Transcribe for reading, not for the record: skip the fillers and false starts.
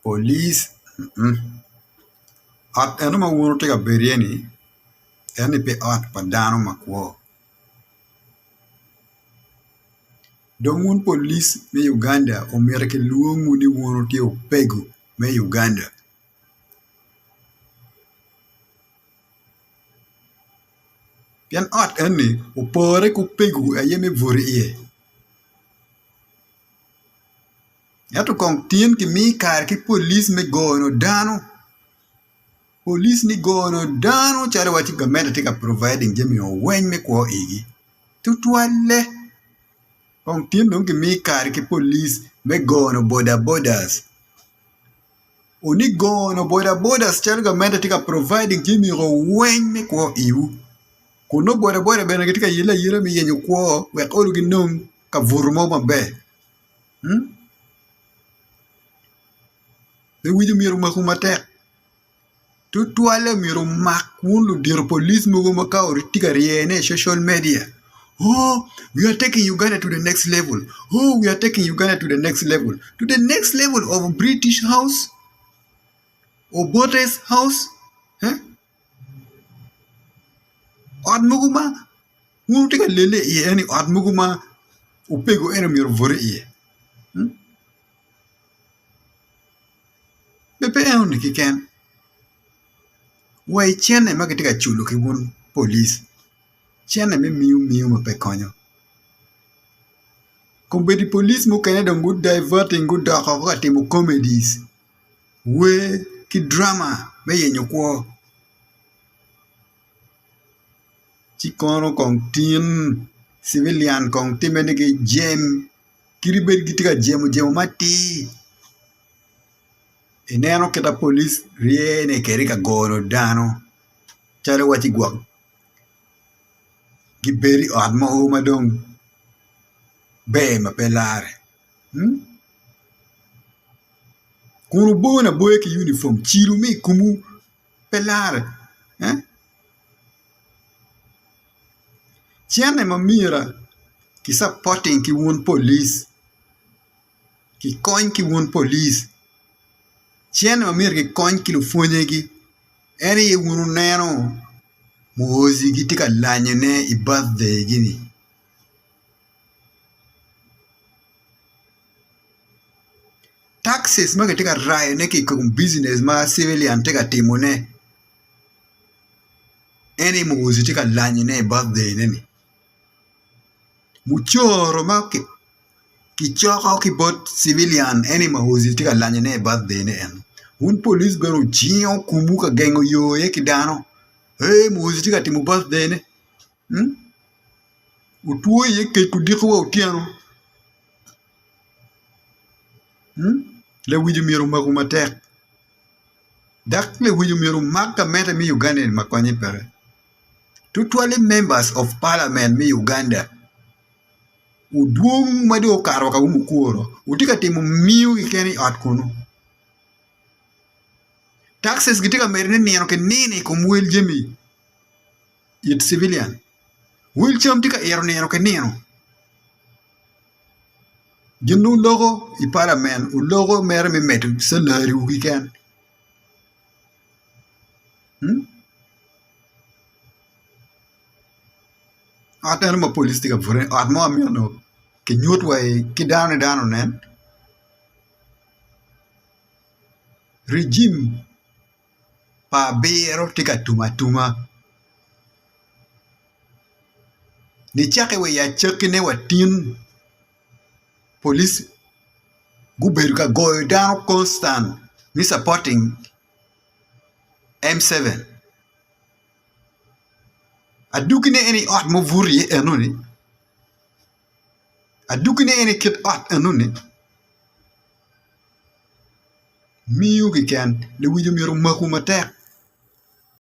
Polic ot eno ma wun wutye ka bedo iye ni eni pe ot pa dano makwo dong wun polic me Uganda omyero kilwongwu ni wun wutye opego me Uganda. Pien ot eni opore ki opego aye me buto iye ento kong tin kimi kare ki polic me gono dano polic ni gono dano calo waci gamente tye ka providing jami weng me kwo igi tutwalle kong tin dong kimi kare ki polic me gono boda bodas. Onigono boda bodas calo gamente tye ka providing jami weng me kwo iwu kun nongo boda boda bene gitye ka yelle ayela me yenyo kwo wek olo ginong kabuto mo maber lewic myero omakwu matek tutwalle myero omak wun ludito polic mogo ma ka tye ka ryene i social media oh we are taking Uganda to the next level oh we are taking Uganda to the next level to the next level of British house Obote's house eh ot mogo ma wun wutye ka lele iye eni ot mogo ma opego eni myero obut iye Be pe enoni keken wa i cente ma kitye ka culo ki wun polic cente me miyo miyo ma pe konyo kombeddi polic mukene dong gu diverting gudoko ka timo comedies wer ki drama me yenyo kwo ci kono kong tin civilian kong timme ni gijem kadi bed gitye ka jemo jemo matir. Ineno kit ma polic ryene kwede ka gono dano calo waci gwok gibedo i ot mogo ma dong ber ma pe larre kun wubone aboya ki unifom cilo ma i komwu pe larre cente ma myero ki capoting ki wun polic. Kikony ki wun polic, cente ma myero kikony ki lupwonyegi en aye wun wuneno muhozi gitye ka lanyone i birthday gi-ni. Taxes ma kitye ka rayone ki i kom bijinec ma civilian tye ka timone en aye muhozi tye ka lanyone i birthday ne-ni. Mucoro ma kicoko ki bot civilian eni ma Uzi tye ka lanyone i birthday ne eno wun police bene wujingo komwu ka gengo yo iye ki dano ee Uzi tye ka timo birthday ne wutwo iye kec odiko wa otyeno lewic myero omakwu matek dok lewic myero omak gamente me Uganda eni ma konye peke tutwalle members of parliament me Uganda. Wudwong ma dong okato wa ka mukuro wutye ka timo miyo keken i ot kunu taxes gitye ka medone nino ki nino i kom wel jami it civilian wel cam tye ka ito nino ki nino gin ma wuloko i palament wuloko mere me medo calariwu keken. Ot eno ma polic tye ka buto iye ot mo ma myero kinyut wa ki dano ni dano onen rijim pa abiro tye ka tum atuma nicakke wa i acakkine wa tin polic gubedo ka goyo dano constant me supporting M7. Adwogine en i ot ma obuto iye enoni, adwogine en i kit ot enoni miyo keken lewic myero omakwu matek.